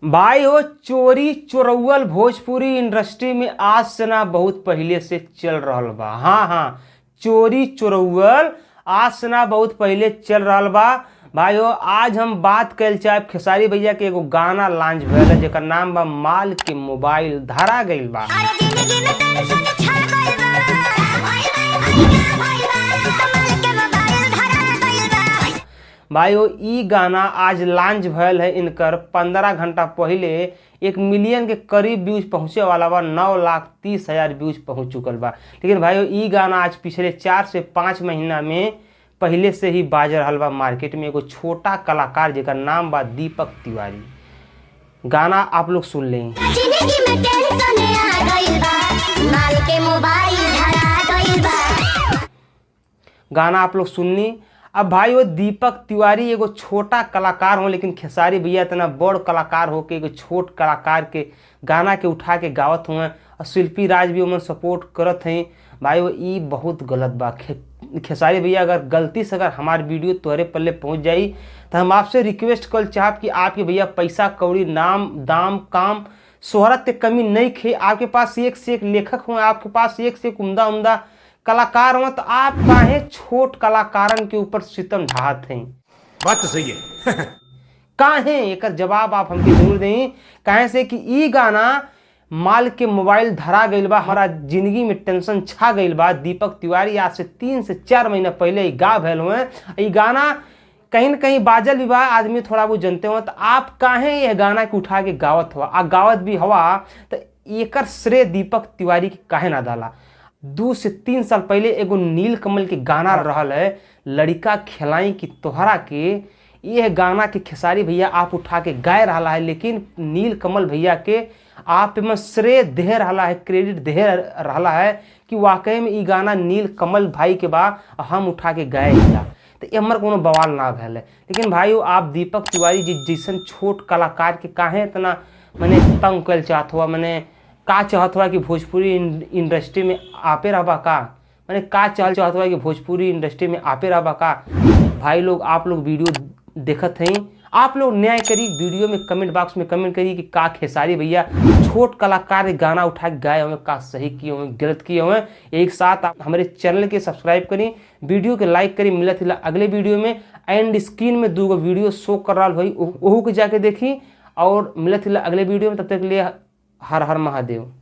भाई हो चोरी चोरौअल भोजपुरी इंडस्ट्री में आज से ना बहुत पहिले से चल रहल बा। हाँ हाँ, चोरी चोरौअल आज से ना बहुत पहिले चल रहल बा। भाई हो आज हम बात कइल चाहे खेसारी भैया के एगो गाना लॉन्च भयल है जेकर नाम बा माल के मोबाइल धरा गइल बा। अरे जिंदगी में टेंशन छा गइल बा, अरे का भइल बा, कमाल के मोबाइल धरा गइल बा। भाई हो ई गाना आज लॉन्च भयल है, इनकर 15 घंटा पहले 1 मिलियन के करीब व्यूज पहुंचे वाला बा, 9,30,000 व्यूज पहुंच चुकल बा। लेकिन भाई हो ई गाना आज पिछले 4 से 5 महीना में पहले से ही बाज रहल बा मार्केट में। एगो छोटा कलाकार जेकर नाम बा दीपक तिवारी, गाना आप लोग सुन लें। जिंदगी में टेंशन आ गइल बा, माल के मोबाइल धरा गइल बा। गाना आप लोग सुननी। अब भाई वो दीपक तिवारी एगो छोटा कलाकार हो, लेकिन खेसारी भैया इतना बड़ कलाकार हो के एगो छोट कलाकार के गाना के उठा के गावत हुए और शिल्पी राज भी उमन सपोर्ट करत हैं। भाई वो ई बहुत गलत बा। खेसारी भैया अगर गलती से अगर हमार वीडियो तोहरे पल्ले पहुंच जाई तो हम आपसे रिक्वेस्ट कर चाहब कि आपके भैया पैसा कौड़ी नाम दाम काम शोहरत के कमी नहीं खे, आपके पास एक से एक लेखक हुए, आपके पास एक से एक उम्दा उम्दा कलाकार हो, तो आप काहे छोट कलाकारन के ऊपर सितम ढाहत हैं? बात तो सही है। काहे? एकर जवाब आप हमके जरूर दें। काहे से कि ई गाना माल के मोबाइल धरा गइल बा, हमारा जिंदगी में टेंशन छा गइल बा। दीपक तिवारी आज से 3 से 4 महीना पहले ई गा भयल हुए, ई गाना कहीं न कहीं बाजल भी बा, आदमी थोड़ा बहुत जानते हो, तो आप काहे यह गाना के उठा के गावत हुआ? आ गावत भी हवा तो एकर श्रेय दीपक तिवारी के काहे ना डाला? 2 से 3 साल पहले एगो नील कमल के गाना रहल है, लड़का खेलाई कि तोहरा के, यह गाना के खेसारी भैया आप उठा के गाय रहा है, लेकिन नील कमल भैया के आप में श्रेय दे रहा है, क्रेडिट दे रहा है कि वाकई में ई गाना नील कमल भाई के बा हम उठा के गाए हिला, तो ये हमार कोनो बवाल ना भैल है। लेकिन भाई आप दीपक तिवारी जी जैसन छोट कलाकार के काहे इतना मने तंग कल चाहत हुआ? मने का चाहत हुआ कि भोजपुरी इंडस्ट्री में आपे रहबा का? मने का चाहत हुआ कि भोजपुरी इंडस्ट्री में आपे रहबा का? भाई लोग आप लोग वीडियो देखत हैं, आप लोग न्याय करी, वीडियो में कमेंट बॉक्स में कमेंट करी कि का खेसारी भैया छोट कलाकार गाना उठा के गाए हुए का सही किए हुए गलत किए हुए। एक साथ आप हमारे चैनल के सब्सक्राइब करी, वीडियो के लाइक करी। मिलत हिला अगले वीडियो में। एंड स्क्रीन में 2 वीडियो शो कर रहा हुई ओहू के जाके देखी और मिलत हिला अगले वीडियो में। तब तक के लिए हर हर महादेव।